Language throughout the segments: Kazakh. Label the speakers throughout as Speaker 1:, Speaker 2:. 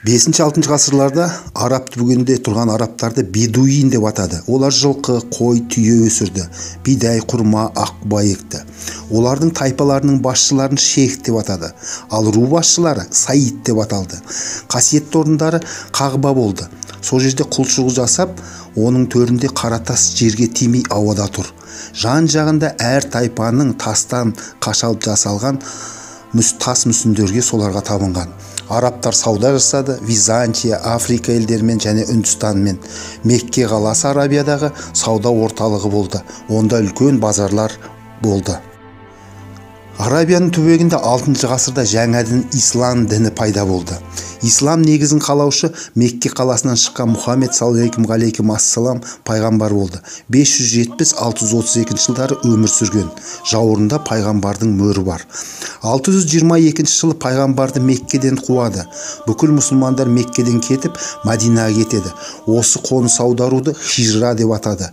Speaker 1: 5-6 ғасырларда араб түбегінде тұрған арабтарды бедуин деп атады. Олар жылқы, қой, түйе өсірді, бидай, құрма, аққұба екті. Олардың тайпаларының басшыларын шейх деп атады, ал ру басшылары саид деп аталды. Қасиетті орындары Қағба болды. Сол жерде құлшылық жасап, оның төрінде қара тас жерге тимей ауада тұр. Жан-жағында әр тайпаның тастан қашалып жасалған тас мүсіндерге соларға табынған. Арабтар сауда жасады Византия, Африка елдерімен және Үндістанмен. Мекке қаласы Арабиядағы сауда орталығы болды. Онда үлкен базарлар болды. Арабияның түбегінде 6 ғасырда жаңа дін ислам діні пайда болды. Ислам негізін қалаушы Мекке қаласынан шыққан Мұхаммед саллаллаху алейхи ассалам пайғамбар болды. 570-632 жылдары өмір сүрген. Жауырында пайғамбардың мөрі бар. 622 жылы пайғамбарды Меккеден қуады. Бүкіл мұсылмандар Меккеден кетіп, Мадинаға кетеді. Осы қоныс аударуды хижра деп атады.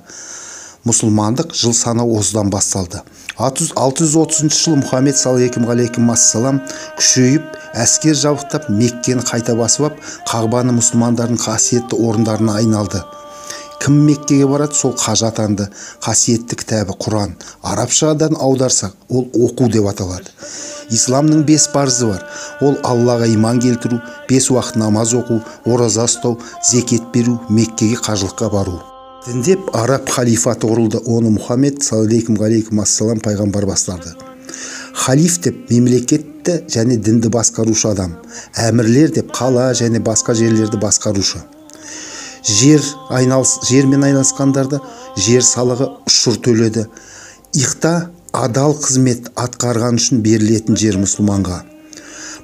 Speaker 1: Мұсылмандық жыл санау осыдан басталды. 630 жылы Мұхаммед саллаллаху алейхи ассалам күшейіп, әскер жабықтап Меккені қайта басып ап, Қағбаны мұсылмандардың қасиетті орындарына айналды. Кім Меккеге барады, сол қажы атанды. Қасиетті кітабы Құран. Арабшадан аударсақ, ол оқу деп аталады. Исламның 5 парызы бар. Ол Аллаға иман келтіру, 5 уақыт намаз оқу, ораза ұстау, зекет беру, Меккеге қажылыққа бару. Діндеп араб халифаты құрылды. Оны Мұхаммед саллаллаху алейхи ассалам пайғамбар бастады. Халиф деп мемлекетті және дінді басқарушы адам, әмірлер деп қала және басқа жерлерді басқарушы. Жермен айналысқандарды жер салығы ұшыр төледі. Иқта адал қызмет атқарған үшін берілетін жер мұсылманға.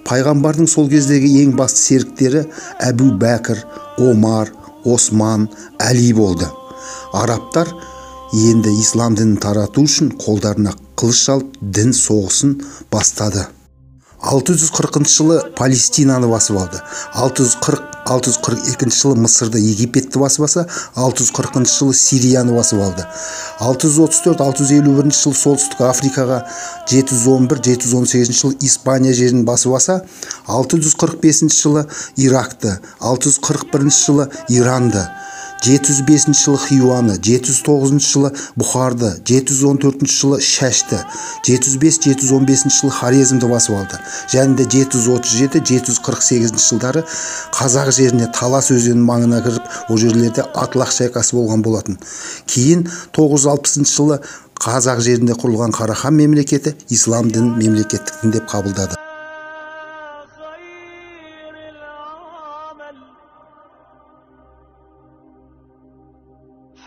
Speaker 1: Пайғамбардың сол кездегі ең басты серіктері Әбу Бәкір, Омар, Осман, Әли болды. Арабтар енді ислам дінін тарату үшін қолдарына қылыш алып, дін соғысын бастады. 640 жылы Палестинаны басып алды. 640-642 жылы Мысырды, Египетті басып алса, 640 жылы Сирияны басып алды. 634-651 жылы Солтүстік Африкаға, 711-718 жылы Испания жерін басып алса, 645 жылы Иракты, 641 жылы Иранды, 705 жылы Хиуаны, 709 жылы Бұхарды, 714 жылы Шәшті, 705-715 жылы Хорезмді басып алды. Және де 737-748 жылдары қазақ жеріне Талас өзенінің маңына кіріп, ол жерлерде Атлақ шайқасы болған болатын. Кейін 960 жылы қазақ жерінде құрылған Қарахан мемлекеті ислам дінін мемлекеттік дін деп қабылдады.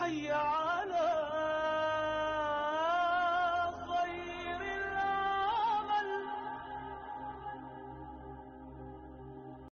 Speaker 2: حي على